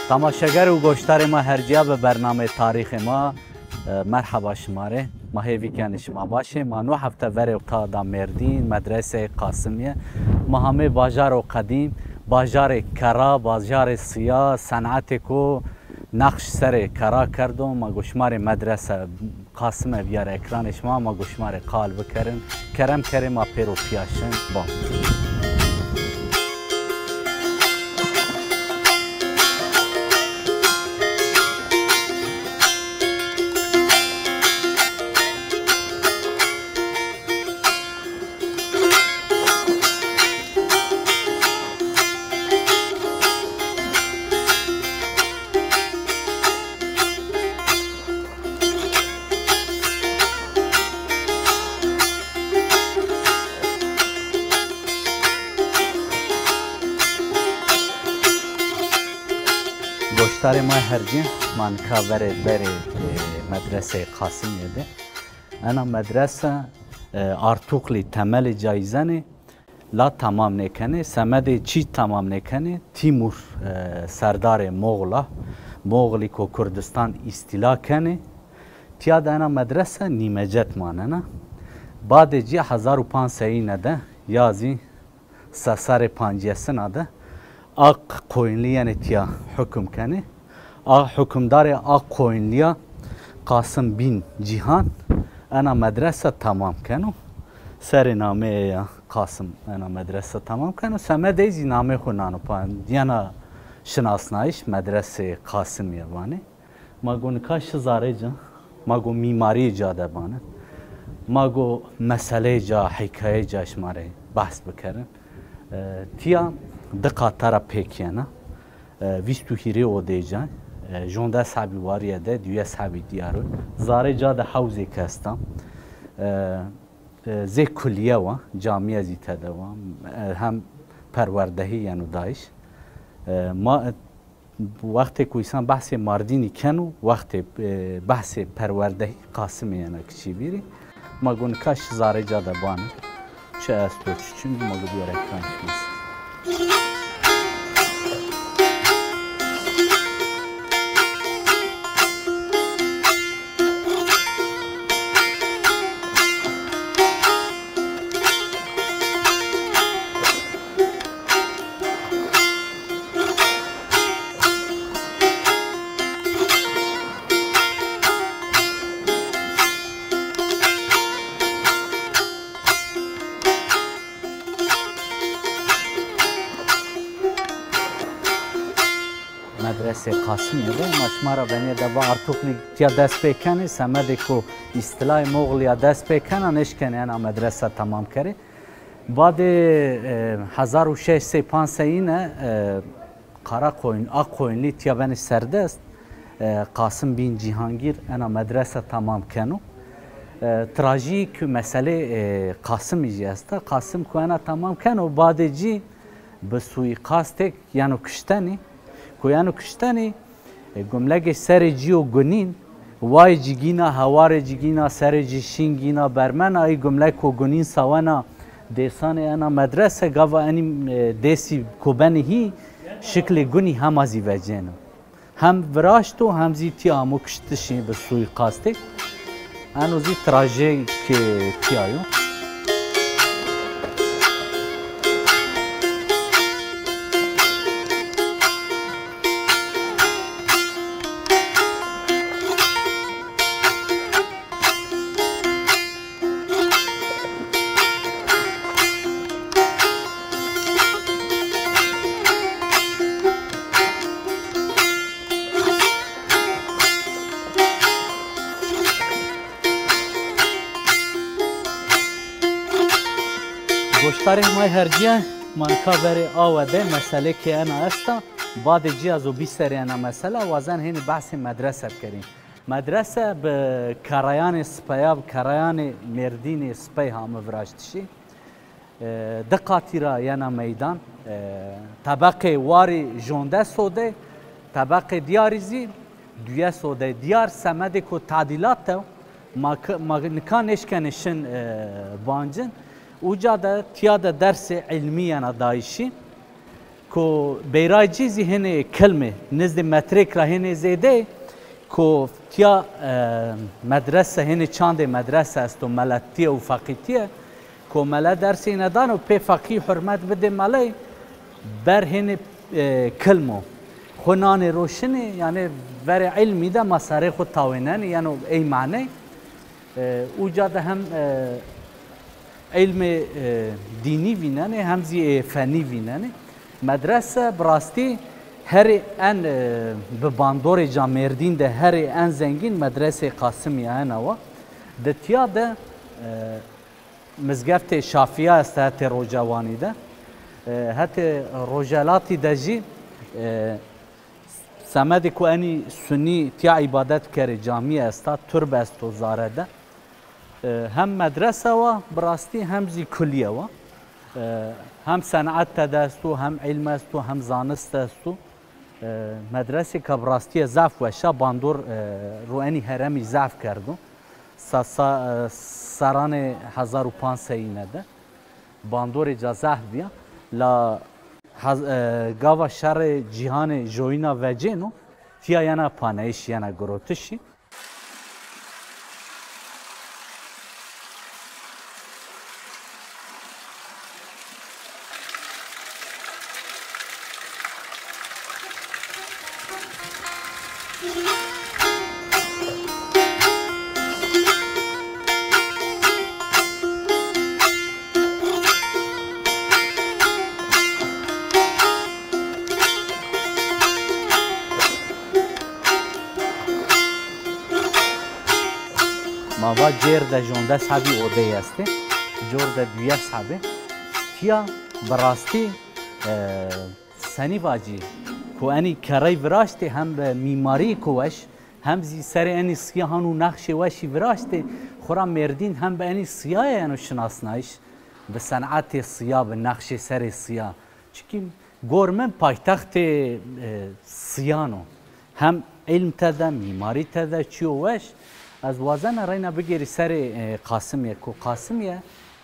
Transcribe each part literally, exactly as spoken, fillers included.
Temaşeger û goşdarê ma herciya bi bernameyê tarîxê ma, e, merheba şima rê. Ma hêvî kenê şima baş ê. Ma no hefte verê ta da Mêrdîn, medreseyê Qasimîye. Ma hamê bajaro qedîm, bajarê kera, bajarê siya, senetêko neqş serê kera kerdo. Ma go şima rê medrese Qasime biyare ekranê şima, ma go şima rê qal bikerin. Kerem kerê ma pêro pîya şin. Bon. Goşdarê ma hercî, ma nika verê berê, e, medreseyê Qasimîye de. Ena medrese, e, artuqlî temelê cayîzenê, la tamam nêkenê. Semedê çî tamam nêkenê? Tîmur, e, serdarê Moxla, Moxlî ko Kurdistan îstîla kenê, tîya de ena medrese nîmecet manena. Badê cî hezar û panc seyîne de ya zî se serê pancêsina de aq qoyunlî yenê tîya hukum kenê. A hukimdarê a qoyunlîya Qasim Bîn Cîhan ena medrese tamam keno. Serê nameyê ya Qasim ena medrese tamam keno. Semedê zî namê xwu nano pa yena şinasnayîş, medresê Qasimîye vanê. Ma go nika şi zarê ca, ma go mîmarîyê ca de banin. Ma go meseleyê ca, hîkayeyê ca şima rê behs bikerin. E, tîya di qata ra pêk yena. E, vîst û hîrê odeyê ca. E, jondes hebî warîye de, duyes hebî dîyar o. Zarê ca de hewzêk esta. E, e, zê kulîye wa, camîye zî tede wa. E, hem perwerdehî yeno dayîş. E, ma Wextê ku însan behsê Mardînî keno, wextê, e, behsê perwerdehî Qasimî yena kiçî vîrî. Ma go nika şi zarê ca de banin. Çi esto, çi çin, ma go biyar ekran şima ser. Medresê Qasimîye de, ma şima ra venîye de va artuqlî tîya dest pê kenê, semedê ku îstilayê Moxlîya dest pê kena, nêşkenê ena medrese temam kerê. Badê, e, hezar û şeş sey panc seyîne, e, Qarakoyun, Aqkoyunlî tîya benê serdest, e, Qasim Bîn Cîhangîr ena medrese temam keno. E, trajîk meselê, e, Qasimî jî esta. Qasim ku ena temam keno, badê cî bi suîqastêk yeno kiştenî. Ku yeno kiştenî, e, gumlegê serê cî yo gunîn, wayê cî gîna, hewarê cî gîna, serê cî şîn gîna, bermena, ey gumleko gunîn sawena dêsanê ena medrese, gava enî, e, dêsî ku benî hî, şiklê gunî hema zî vecêno. Hem viraşto hem zî tîya amo kiştişî bi suîqastê. Eno zî trajêkê tîya yo. Goşdarê ma hercîye, ma nika verê awe de meselêkê ena esta. Badê cî ez o bîserê ena mesela, wazen hênî behsê medrese bikerîn. Medrese bi kerayanê sipeya, bi kerayanê Mêrdînê sipey hame viraştişî. E, di qatî ra yena meydan. E, tebeqê warî jondes odey, tebeqê dîyarî zî duyes odey. Dîyar semedê ku tadîlat de ma k-, ma nika nêşkenê şin, e, bancin. Uca de tîya de dersê îlmî yena dayîşî. Ko beyray cî zî hênê kilmê, nizdê metrêk ra hênê zêdeyê, ko tiya, e, medrese, hênê çandê medrese esto, meletîye û feqîtîye, ko mele dersê îne dano, pê feqî hurmet bidê meley, ber hênê, e, kilmo. Xwu nanê ro şinê, yanî verê îlmî de ma serê xwu tawênenê, yeno ey maney. E, uca de hem, e, îlmê, e, dînî vînenê, hem zî ê fenî vînenê. Medrese bi rastî herê en, e, bi bandorê ca Mêrdîn de herê en zengîn medresê Qasimîye ena wa. Di tiya de, e, mizgeftê Şafîya esta hetê Rocawanî de. E, hetê Rojelatî de jî, e, semedê ku enî sunî tiya îbadet bikerê, camî esta, turb esto zare de. E, hem medrese wa bi rastî hem zî kulîye wa. E, hem sen'et tede esto, hem îlm esto, hem zanist esto. E, medresêka bi rastîye zaf weş a, bandor, e, ro enî heremî zaf kerdo. Sa, sa, e, serranê hezar û panc seyîne de bandorê ca zaf bîya. La hez-, e, gava şerê cîhanê joyîna vecêno, tiya yena paneyîş, yena girotişî. Ma va cêr de jondes hebî odeyî estê, cor de duyes hebê. Tiya bi rastî, e, senî vacî, ku enî kerrey viraştê hem bi mîmarî ku weş, hem zî serê enî siya han û nexşê weşî viraştê, xwura Mêrdîn hem bi enî siyaya yeno şinasnayîş, bi sen'etê siya, bi nexşê serê siya. Çikî gor min paytextê, e, siyan o. Hem îlm tede, mîmarî tede, çîyo weş. Ez wazena reyna bigêrî serê, e, Qasimîye. Ku Qasimîye,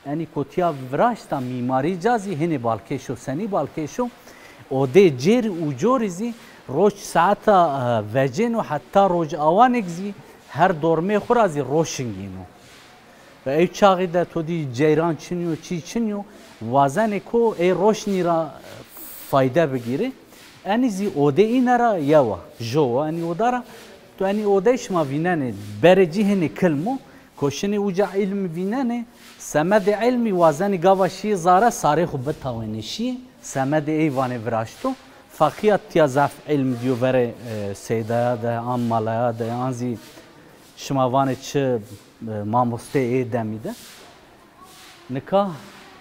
enî ku tiya viraşta mîmarî ca zî hinî balkêş o, senî balkêş o. Odê cêrî û corî zî roc saeta, e, vecêno heta roc awanêk zî her dormê xwu ra zî roşn gîno. Ve ew çaxî de to dî ceyran çinî yo, çî çinî yo, wazenê ko ey roşnî ra fayde bigîrê. Enî zî odê îne ra yew a, jow a enî oda ra. To enî odey şima vînenê, berê cî hinî kilm o, ko şinê uca îlm vînenê, semedê îlmî wazenî gava şîyê zare sarê xwu bitawênê şîyê, semedê ey vanê viraşto. Feqîya tiya zaf îlm dîyo verê, e, seydaya de, an malaya de, an zî şima vanê çi, e, mamosteyê ê demî de. Nika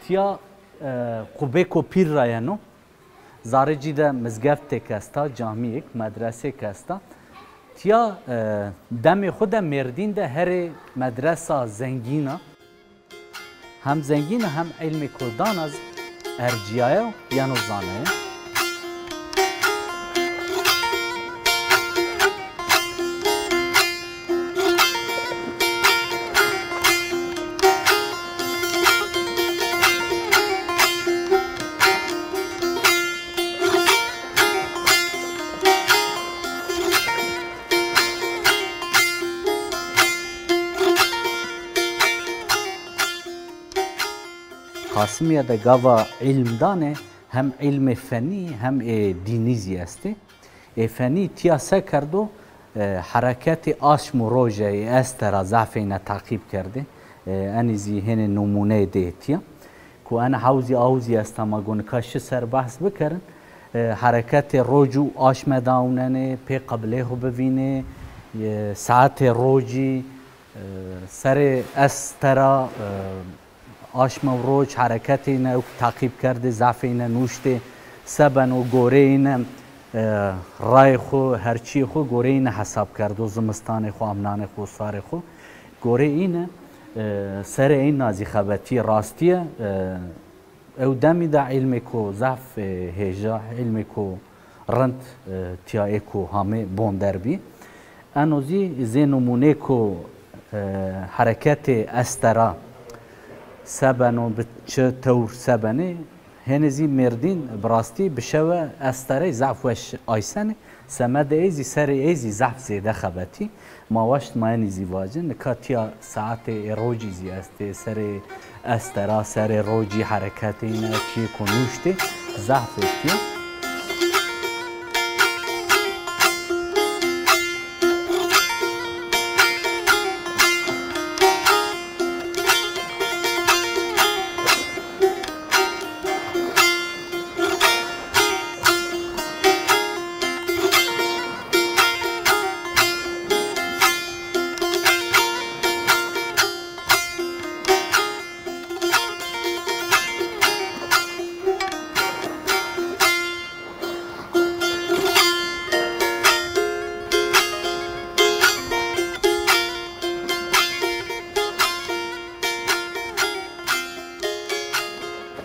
tiya, e, qubêko pîr ra yeno. Zare cî de mizgeftêk esta, camîyêk, medresêk esta. Tiya, e, demê xwu de Mêrdîn de herê medresa zengîn a. Hem zengîn a hem îlmê ko dana zî ercîyaye û yeno zanaye. Qasimîye de gava îlm danê, hem îlmê fenî hem ê dînî zî estê. Ê fenî tiya se kerdo, e, hereketê aşm û roje ê estera zafeyne taqîb kerdê. E, enî zî hênê numûneyê dê tiya. Ku ene hewzî awzî esta, ma go nika şi ser behs bikerin. E, hereketê roc û aşme dawnenê, pê qiblê xwu bivînê, e, saetê rocî, e, serê estera, e, aşme û roc hereketê îne ewk taqîb kerdê, zafê îne nuştê, se beno goreyê îne, e, rayê xwu, her çîyê xwu goreyê îne hesab kerdo, zimistanê xwu, amnanê xwu, sarê xwu. Goreyê îne, e, serê îna zî xebetîyê rastîye, e, ew demî de îlmêko zaf, e, hêja, îlmêko rind, e, tiya êko hamê bonder bî. Eno zî zê nimûnêko, e, hereketê estera se beno, bi çi tewr se benê, Hênê zî Mêrdîn bi rastî bi şewe esterey zaf weş aysenê. Semedê ey zî, serê ey zî zaf zêde xebetî. Ma waşt ma enî zî vacin. Nika tîya saetê ê rocî zî estê. Serê estera, serê rocî hereketê îne, çîyêko nuştê, zaf êtîya.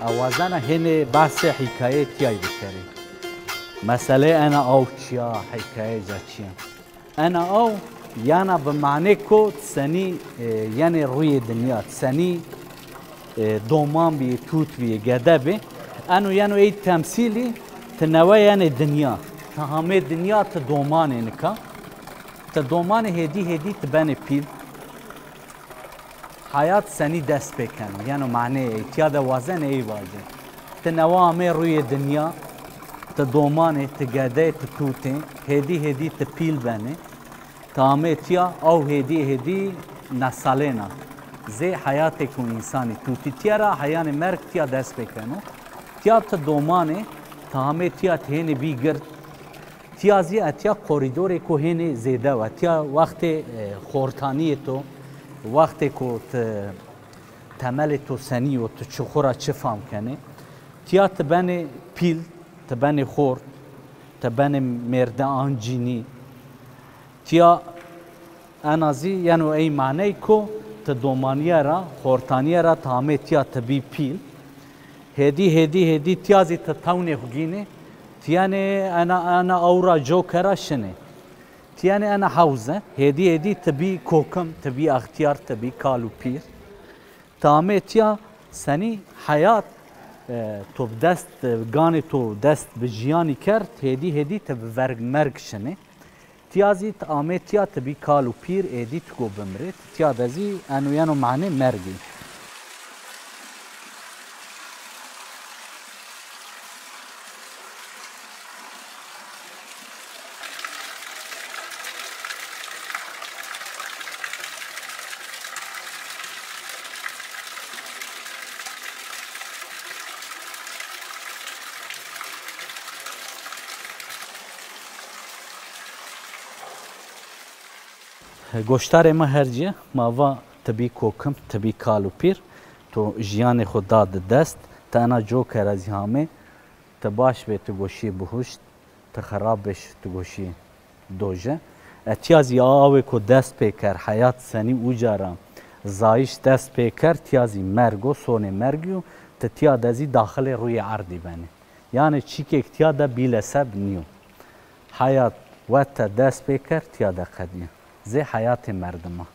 Ez wazena hênê behsê hîkayeyê tîyayî bikerî. Meseleyê ena aw çi ya, hîkayeyê ca çi ya? Ena aw yana bi manê ko senî, e, yenê rûyê dinya, senî, e, doman bî, tût bî, gede bî. Eno yeno ey temsîlî, ti newe yenê dinya. Ti hamê dinya, ti domanê nika. Ti domanê, hêdî hêdî ti benê pîl. Heyat senî dest pêkeno, yeno maneyê ey, tîya de wazenê ey vajê. Ti newe amê rûyê dinya, ti domanê, ti gedeyê, ti tûtê, hêdî hêdî ti pîl benê. Ti amê tîya, aw hêdî hêdî nesalêna. Zê heyatêko însanî tûtî tîya ra, heyanê merg tîya dest pêkeno. Tîya ti domanê, ti amê tîya ti hênê bî gird. Tîya zî etîya korîdorêko hênê zêde wa. Tîya wextê, e, xortanîyê to, wextêko ti temelê to senî yo, ti çuxura çi fam kenê. Tîya ti benê pîl, ti benê xort, ti benê mêrde an cînî. Tîya ena zî yeno ey maney ko ti domanîye ra, xortanîye ra ti amê tîya ti bî pîl. Hêdî, hêdî, hêdî tîya zî ti tewnê xwu gînê. Ti yenê ena, ena aw ra co kera şinê. Ti yenê ena hewze. Hêdî, hêdî ti bî kokim, ti bî extîyar, ti bî kal û pîr. Ti amê tîya senî heyat, e, to bi dest, e, ganê to dest bi jiyanî kerd, hêdî hêdî ti bi verg merg şinê. Tîya zî ti amê tîya ti bî kal û pîr, êdî ti go bimirê. Ti tîya de zî eno yeno manê mergî. Goştarê ma hercî, ma va ti bî kokim, ti bî kal û pîr, to jiyanê xwu da di dest, ti ena co kera zî hamê, ti baş bê ti goşî bihuşt, ti xerab bê ti goşî doje. E, tîya zî awêko dest pêker, heyat senî uca ra zayîş dest pêker, tîya zî merg o, sonê mergî yo, ti tîya de zî daxilê rûyê erdî benê. Yanî çîkêk tîya de bîleseb nîyo. Heyat wete dest pêker tîya de qedîya. Zê heyatê merdim a.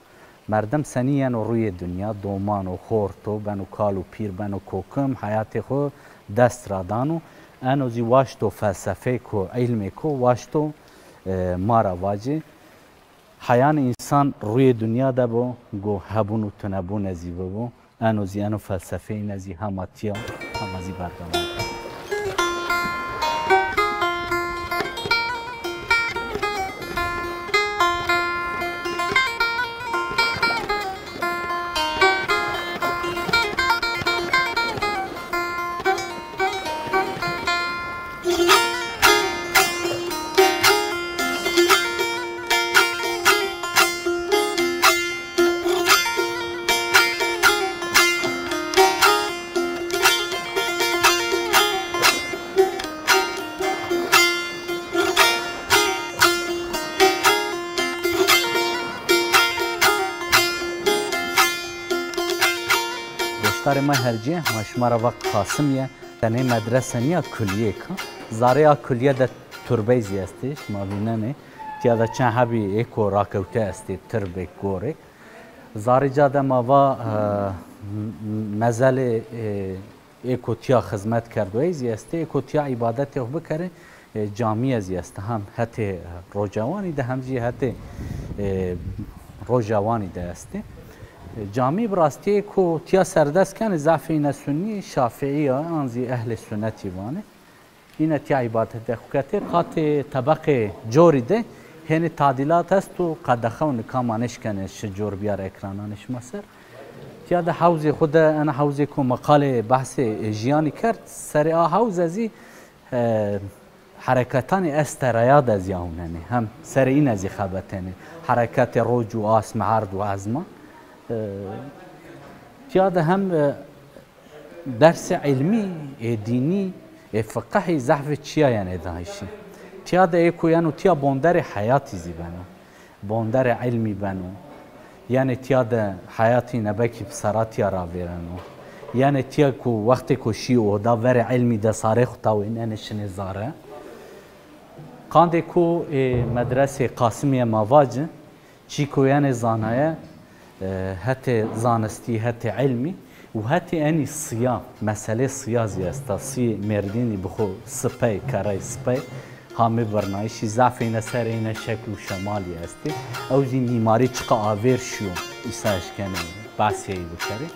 Merdim senî yeno rûyê dinya, doman o, xort o, beno kal û pîr, beno kokim, heyatê xwu dest ra dano. Eno zî waşto felsefeyêko, îlmêko, waşto, e, ma ra vacê. Heyanê însan rûyê dinya de bo, go hebûn û tunebûne zî bibo. Eno zî, eno felsefeyîne zî hema tîya, hema zî berdewam. Goştarê ma hercî, ma şima ra va Qasimiye. Tenê medrese nîya, kulîyêk a. Zarê a kulîye de turbey zî estê, şima vînenê. Tîya de çend hebî êko rakewte estê, tirbêk, gorêk. Zarê ca de ma va, e, m-, m-, mezelê, e, Ê ku tiya xizmet kerdoyê zî estê, ê ku tiya îbadetê xwu bikerê, e, camîye zî estê. Hem hetê rojawanî de hem zî hetê, e, rojawanî de estê. E, camî bi rastî ê ku tiya serdest kenê, zafê îne sunnî, şafîî ya, an zî ehlê sunnetî vanê. Îne tiya îbadetê xwu ketê, qatê tebeqê corî de hênî tadîlat est û qedexe û nika ma nêşkenê şi cor biyar ekrananê şima ser. Tiya de hewzê xwu de, ena hewzê ku mi qalê behsê, e, jiyanî kerd, serê a hewze zî, e, hereketanê estereya de zî awnenê. Hem serê îne zî xebetenê. Hereketê roc û asm, erd û ezma. E, tiya de hem, e, dersê îlmî, ê dînî, ê fiqihî zehfê çiya yenê dayîşî. Tiya de ê ku yeno tiya bonderê heyatî zî beno. Bonderê îlmî beno. Yenê tiya de heyatî nebekî bi sera tiya ravêreno. Yenê tiya ku wextê ku şî oda verê îlmî de sarê xwu tawênenê şinê zare. Qandê ku, ê, medresê Qasimîye ma vacî, çî ku yenê zanaye, e, hetê zanistî, hetê îlmî û hetê enî siya, meselê siya zî esta. Sîyê Mêrdînî bi xwu sipey, kerrey sipey, hamê birnayîşî zafê îne serê îne şekl û şemalî estê. Ew zî mîmarî çiqa avêr şîyo, îsa eşkenê behsê ey bikerê.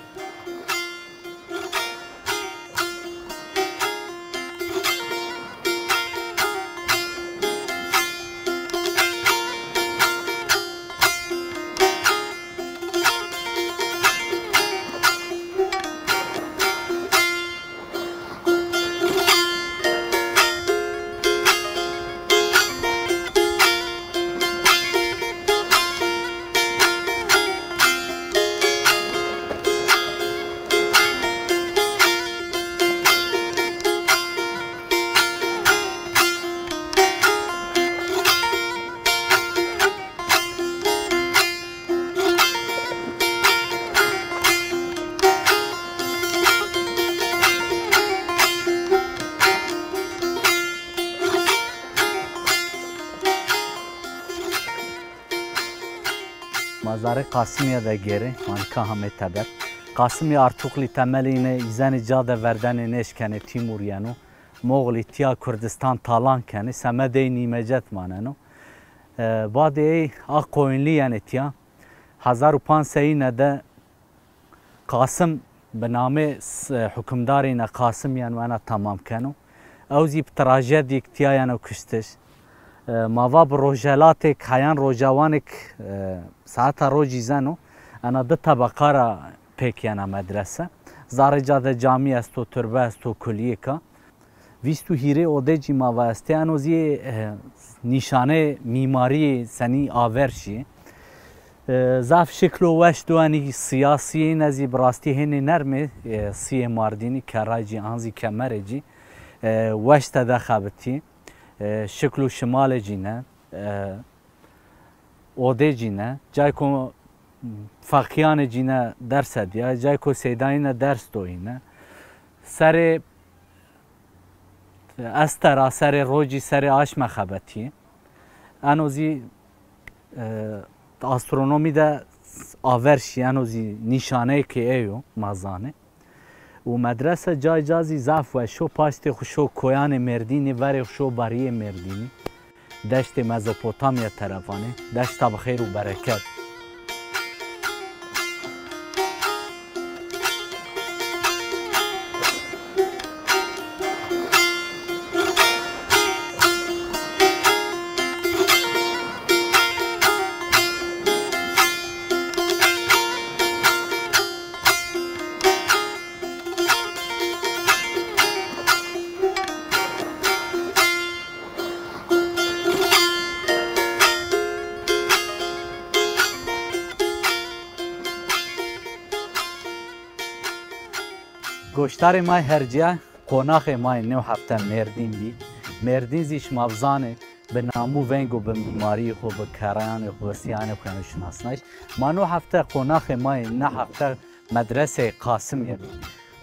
Ma zarê Qasimîye de gêrê, ma nika hamê teber. Qasimîye Artuxlî temelê îne îzenê ca de verdenê nêşkenê Tîmur yeno. Moxlî tiya Kurdistan talan kenê, semedê ey nîmecet maneno. E, badê ey a qoyunlî yenê tiya. Hezar û panc sey îne de Qasim bi namê s-, hukimdarê îne Qasim yeno ena temam keno. Ew zî bi trajedîk tiya yeno kuştiş. E, ma va bi rojelatêk, heyan rojawanêk, e, saeta rocî zeno. Ena di tebeqa ra pêk yena medrese. Zarê ca de camî esto, turbe esto, kulîyêk a. Vîst û hîrê odê cî ma va estê, eno zî, e, nîşanê mîmarîyê senî aver şî. E, zaf şiklo weş do, enî sîya sîyê îne zî bi rastî hênê nerm ê, e, sîyê Mardînî, kerray cî an zî kemerê cî, e, weş tede xebitî. E, şiklo şimalê cî ne, e, odê cî ne, cayko feqîyanê cî ne derse dîya, cayko seydayî ne ders doyîne. Serê estera, serê rocî, serê aşme xebetî. Eno zî, e, astronomî de aver şî, eno zî nîşaneyêkê ey o, ma zanê. Û medrese cay ca zî zaf weş o, paştê xwu şo koyanê Mêrdînî, verê xwu şo barîyê Mêrdînî. Deştê Mezopotamya terefanê, deşta bi xêr û bereket. Goşdarê ma yê hercîya, qonaxê ma yê new hefte Mêrdîn bî. Mêrdîn zî şima bi zanê, bi nam û veng û bi mîmarîyê xwu, bi kerreyanê xwu, bi sîyanê xwu yeno şinasnayîş. Ma new hefte qonaxê ma yê, na hefte medreseyê Qasimîye bî.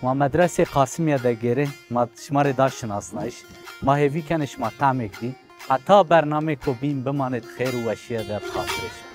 Ma medreseyê Qasimîye de gêrê, ma şima rê da şinasnayîş. Ma hêvî kenê şima temêk dî. Heta bernameyêko bîn bimanê di xêr û weşîye de, bi xatirê şima.